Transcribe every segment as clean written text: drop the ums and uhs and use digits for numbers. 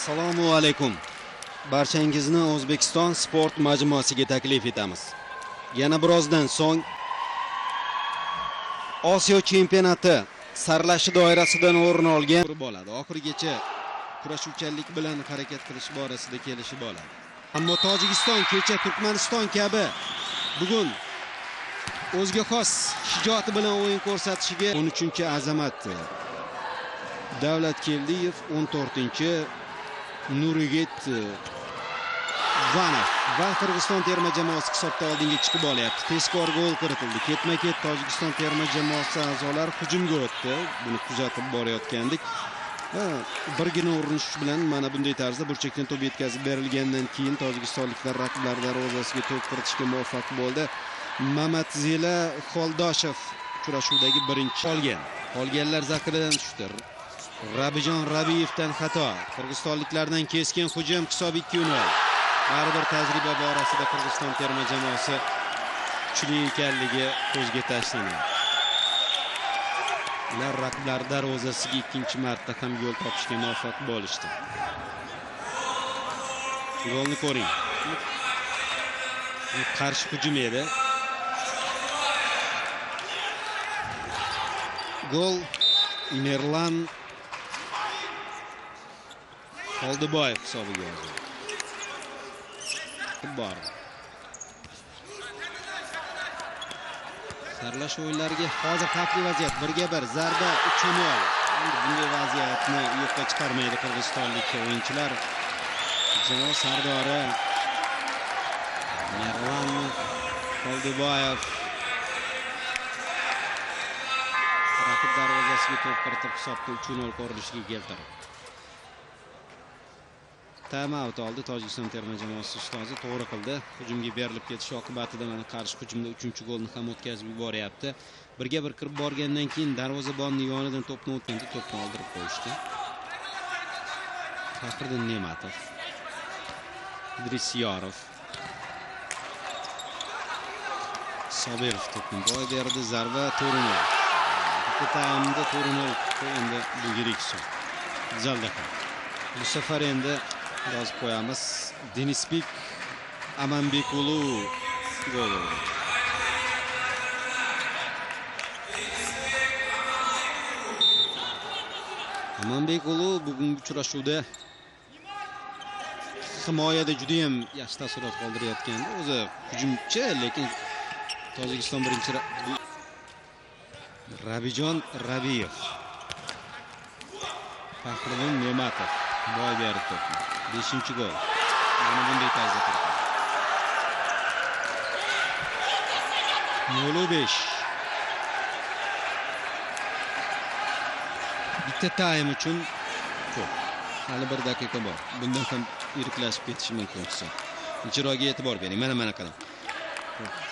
Assalomu alaykum. Barchangizni O'zbekiston sport majmuasiga taklif etamiz. Yana birozdan so'ng Osiyo chempionati saralashi doirasidan o'rin olgan bo'ladi. Oxirigacha kurashuvchanlik bilan harakat qilish borasida kelishib oladi. Ammo Tojikiston kecha Turkmaniston kabi bugun o'ziga xos shijoati bilan o'yin ko'rsatishiga 13 Azamat Davlatkeldiyev, 14 Nurigit Vanov va Qirg'iziston terma jamoasi hisobda oldinga chiqib olyapti. Tezkor gol kiritildi. Ketma-ket Tojikiston terma jamoasi a'zolari hujumga o'tdi. Buni kuzatib borayotgandik. Va birgina urinish bilan mana bunday tarzda burchakdan to'p yetkazib berilgandan keyin tojikistonliklar raqiblar darvozasiga to'p kiritishga muvaffaq bo'ldi. Mamatzila Xoldoshev uchrashuvdagi birinchi olgan. Qolganlar zaxiradan tushdi. Rabijon Rabiyevdan xato. Qirg'izistonliklardan keskin hujum, hisob 2-0. Baribir tajriba borasida Qirg'iziston terma jamoasi kuchli ekanligi ko'zga tashlanadi. Ular raqiblar darvozasiga ikkinchi marta ham yo'l topishga muvaffaq bo'lishdi. Golni ko'ring. Qarshi hujum edi. Gol Merlan Xoldiboyev hisobiga yozildi. Bor. Saralash o'yinlariga hozir xavfli vaziyat. 1-1 zarba 3-0. Endi bunday vaziyatni yo'qqa chiqarmaydi qirg'izistonlik o'yinchilar. Jamoa sardori Merlan Xoldiboyev raqib darvozasiga to'p kiritib hisobni 3-0 ko'rinishiga keltirdi. Time-out oldi Tojikiston terma jamoasi ustozi, to'g'ri qildi. Hujumga berilib ketish oqibatida mana qarshi hujumda 3-golni ham o'tkazib yuboryapti. 1-1 kirib borgandan keyin darvozabonning yonidan to'pni o'tkazdi, to'pni oldirib qo'yishdi. Faxriddin Ne'matov, Idris Yorov, Sobirov to'pni boy berdi, zarba 4-0. Bitta taymda 4-0 endi bu yirik hisob. Zalda ham. Bu safar endi yozib qo'yamiz. Denisbek Amanbekulu gol urdi. Amanbekulu bugungi uchrashuvda himoyada juda ham yaxshi taassurot qoldirayotgandi. O'zi hujumchi, lekin Tojikiston birinchi Rabijon Rabiyev, Faxriddin Ne'matov boy berdi to'pni. 5-gol. Mana bunday tarzda kiritildi. 0-5. Bitta taym uchun ko'p. Hali 1 daqiqa bor. Bundan ham yiriklashib ketishi mumkin hisob. Ijroga e'tibor bering. Mana qarang.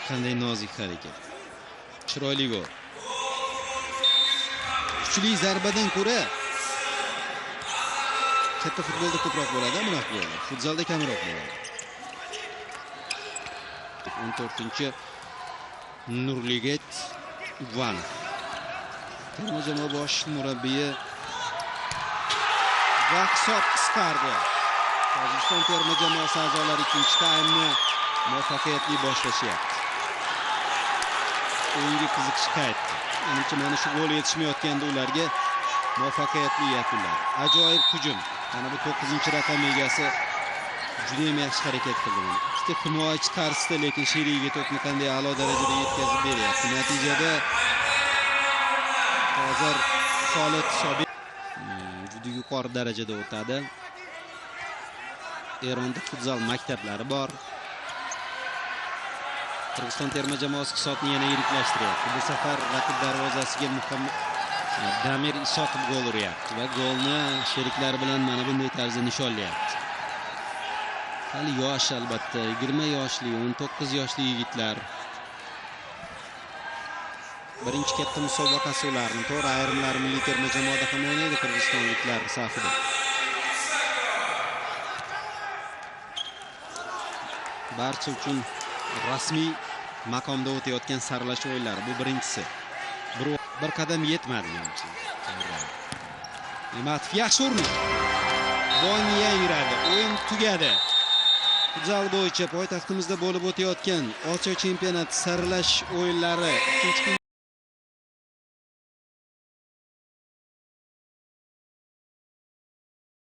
Qanday nozik harakat. Chiroyli gol. Kuchli zarbadan ko'ra katta futbolda ko'proq bo'ladi, bunaqa gollar. Futzalda kamroq bo'ladi. 14 Nurliget Vanov. Terma jamoa bosh murabbiyi va hisob qisqardi. Tojikiston terma jamoasi a'zolari ikkinchi taymni muvaffaqiyatli boshlashyapti. O'yinga qiziqish qaytdi. Menimcha mana shu gol yetishmayotganda ularga muvaffaqiyatli yakunladi. Ajoyib hujum. Mana bu 9-raqam egasi juda ham yaxshi harakat qildi. Ikkita himoyachi qarshisida, lekin sherigiga to'pni qanday a'lo darajada yetkazib beryapti. Natijada hozir Xolid Sobir juda yuqori darajada o'tadi. Eronda futzal maktablari bor. Qirg'iziston terma jamoasi hisobni yana yiriklashtiryapti. Bu safar raqib darvozasiga Muhammad Damir Isoqov gol uryapti va golni sheriklari bilan mana bunday tarzda nishonlayapti. Hali yosh albatta, 20 yoshli, 19 yoshli yigitlar. Birinchi katta musobaqasi ularning. To'g'ri, ayrimlari milliy terma jamoada ham o'ynaydi qirg'izistonliklar safida. Barcha uchun rasmiy maqomda o'tayotgan saralash o'yinlari bu birinchisi. Bir qadam yetmadi menimcha. Ne'matov yaxshi urdi. Bong yangradi. O'yin tugadi. Futzal bo'yicha poytaxtimizda bo'lib o'tayotgan Osiyo chempionati saralash o'yinlari 2-kun.